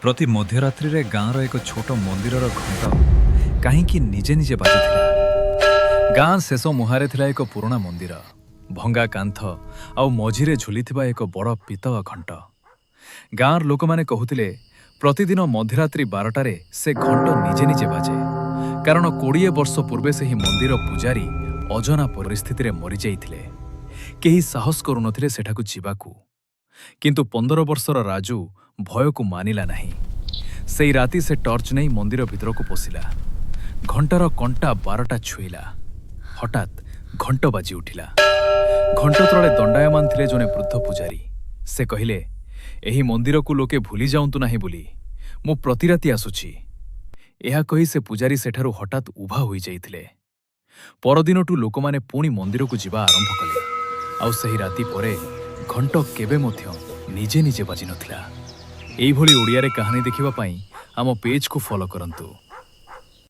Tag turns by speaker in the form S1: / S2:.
S1: ପ୍ରତି ମଧ୍ୟରାତ୍ରିରେ ଗାଁର ଏକ ଛୋଟ ମନ୍ଦିରର ଘଣ୍ଟ କାହିଁକି ନିଜେ ନିଜେ ବାଜୁଥିଲା? ଗାଁ ଶେଷ ମୁହାଁରେ ଥିଲା ଏକ ପୁରୁଣା ମନ୍ଦିର, ଭଙ୍ଗା କାନ୍ଥ ଆଉ ମଝିରେ ଝୁଲିଥିବା ଏକ ବଡ଼ ପିତ୍ତଳ ଘଣ୍ଟ। ଗାଁର ଲୋକମାନେ କହୁଥିଲେ, ପ୍ରତିଦିନ ମଧ୍ୟରାତ୍ରି 12ଟାରେ ସେ ଘଣ୍ଟ ନିଜେ ନିଜେ ବାଜେ, କାରଣ 20 ବର୍ଷ ପୂର୍ବେ ସେହି ମନ୍ଦିର ପୂଜାରୀ ଅଜଣା ପରିସ୍ଥିତିରେ ମରିଯାଇଥିଲେ। କେହି ସାହସ କରୁନଥିଲେ ସେଠାକୁ ଯିବାକୁ। କିନ୍ତୁ 15 ବର୍ଷର ରାଜୁ ଭୟକୁ ମାନିଲା ନାହିଁ। ସେଇ ରାତି ସେ ଟର୍ଚ୍ଚ ନେଇ ମନ୍ଦିର ଭିତରକୁ ପଶିଲା। ଘଣ୍ଟାର କଣ୍ଟା 12ଟା ଛୁଇଁଲା। ହଠାତ୍ ଘଣ୍ଟ ବାଜି ଉଠିଲା। ଘଣ୍ଟ ତଳେ ଦଣ୍ଡାୟମାନ ଥିଲେ ଜଣେ ବୃଦ୍ଧ ପୂଜାରୀ। ସେ କହିଲେ, "ଏହି ମନ୍ଦିରକୁ ଲୋକେ ଭୁଲି ଯାଆନ୍ତୁ ନାହିଁ ବୋଲି ମୁଁ ପ୍ରତି ରାତି ଆସୁଛି।" ଏହା କହି ସେ ପୂଜାରୀ ସେଠାରୁ ହଠାତ୍ ଉଭା ହୋଇଯାଇଥିଲେ। ପରଦିନଠୁ ଲୋକମାନେ ପୁଣି ମନ୍ଦିରକୁ ଯିବା ଆରମ୍ଭ କଲେ। ଆଉ ସେହି ରାତି ପରେ ଘଣ୍ଟ କେବେ ମଧ୍ୟ ନିଜେ ନିଜେ ବାଜିନଥିଲା। ଏଇଭଳି ଓଡ଼ିଆରେ କାହାଣୀ ଦେଖିବା ପାଇଁ ଆମ ପେଜ୍କୁ ଫଲୋ କରନ୍ତୁ।